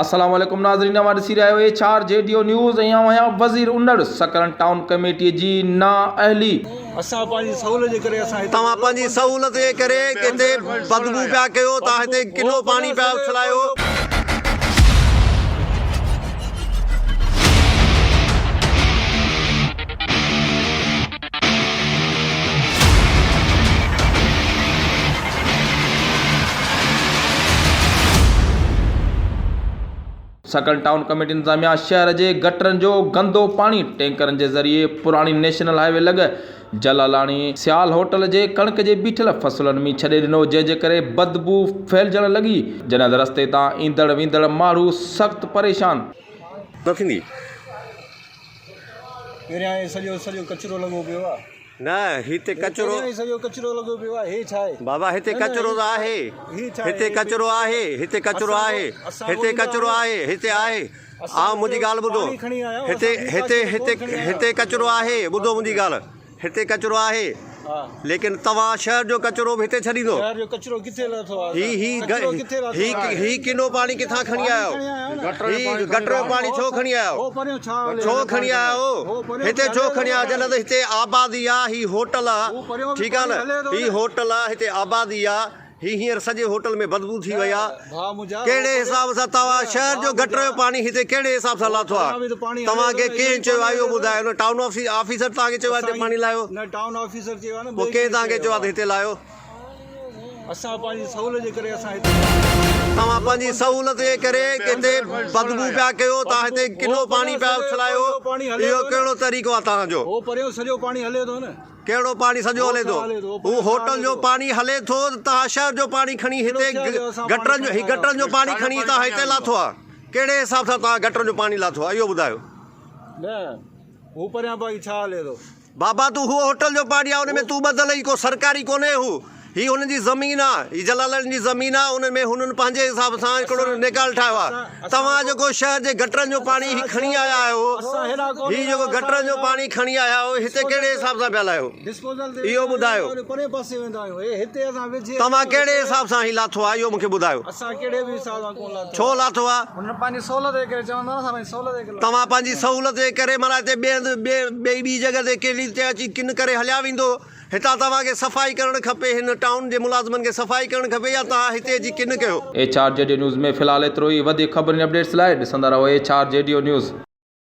السلام عليڪم ناظرين اوهان ڏسي رهيا آهيو H R G D O news ۽ آئون آهيان وزير انڙ سڪرنڊ ٽائون ڪميٽي جي نا اهلي. اسان پنهنجي سهولت جي ڪري اسان هتي توهان پنهنجي سهولت جي ڪري هتي بدبو پيا ڪيو توهان هتي ڪنو پاڻي پيا اڇلايو. سڪرنڊ ٽائون ڪميٽي انتظاميا شهر جي گٽرن جو گندو پاڻي ٽينڪرن جي ذريعي پراڻي نيشنل هاء وي لڳ جلالاڻي سيال هوٽل جي ڪڻڪ جي بيٺل فصلن ۾ ڇڏي ڏنو جنهن جي ڪري بدبوء ڦهلجڻ لڳي جڏهن ته رستي تان ايندڙ ويندڙ ماڻهو سخت پريشان. نه ٿيندي. پهريان هي سڄو سڄو ڪچرو لڳو پيو آ. نه هتي ڪچرو. پهريان هي سڄو ڪچرو لڳو پيو آ هي ڇا آهي. بابا هتي ڪچرو ته آهي هتي ڪچرو آهي هتي ڪچرو آهي هتي ڪچرو آهي هتي آهي آ منهنجي ڳالهه ٻڌو هتي هتي هتي هتي ڪچرو آهي ٻڌو منهنجي ڳالهه هتي ڪچرو آهي ليڪن توهان شهر جو ڪچرو به هتي ڇڏيندو؟ شهر جو ڪچرو ڪٿي لاٿو آهي؟ هي هي هي هي ڪنو پاڻي ڪٿان کڻي آيا آهيو؟ هي گٽر جو پاڻي ڇو کڻي آيا آهيو؟ ڇو کڻي آيا آهيو؟ هتي ڇو کڻي آيا جڏهن ته هتي آبادي آ هي هوٽل آ ٺيڪ آ نه هي هوٽل آ هتي آبادي آ هي هينئر سڄي هوٽل ۾ بدبو ٿي وئي آ. ڪهڙي حساب سان توهان شهر جو گٽر جو پاڻي هتي ڪهڙي حساب سان لاٿو آ؟ توهان کي ڪنهن چيو آ اهو ٻڌايو نه ٽائون آفيسر توهان کي چيو آ هتي پاڻي لاهيو؟ پوء ڪنهن توهان کي چيو آ ته هتي لاهيو؟ توهان پنهنجي سهولت جي ڪري هتي بدبو پيا ڪيو توهان هتي ڪنو پاڻي پيا اڇلايو اهو ڪهڙو طريقو آ توهان جو؟ ڪهڙو پاڻي سڄو هلي ٿو؟ هو هوٽل جو پاڻي هلي ٿو ته توهان شهر جو پاڻي کڻي هتي گٽرن جو هي گٽرن جو پاڻي کڻي توهان هتي لاٿو آ ڪهڙي حساب سان توهان گٽرن جو پاڻي لاٿو آ اهو ٻڌايو. نه هو پريان پاڻي ڇا هلي ٿو. بابا تون هو هوٽل جو پاڻي آ ان ۾ تون ٻڌل ئي ڪو سرڪاري ڪونهي هو هي هنن جي زمين آ هي جلالن جي زمين آ ان ۾ هنن پنهنجي حساب سان هڪڙو نيڪال ٺاهيو آ توهان جيڪو شهر جي گٽرن جو پاڻي هي کڻي آيا آهيو هي جيڪو گٽرن جو پاڻي کڻي آيا آهيو هتي ڪهڙي حساب سان پيا لاهيو اهو ٻڌايو توهان ڪهڙي حساب سان هي لاٿو آ اهو مونکي ٻڌايو ڇو لاٿو آ توهان پنهنجي سهولت جي ڪري معنيٰ هتي ٻئي هنڌ ٻئي ٻي جڳهه تي ڪهڙي تي اچي ڪن ڪري هليا ويندو هتان توهان کي صفائي ڪرڻ کپي هن ٽائون جي ملازمن کي صفائي ڪرڻ کپي يا توهان هتي اچي ڪن ڪيو. H R G D news ۾ في الحال ايترو ئي وڌيڪ خبرن ۽ اپڊيٽس لاء ڏسندا رهو H R G D O news.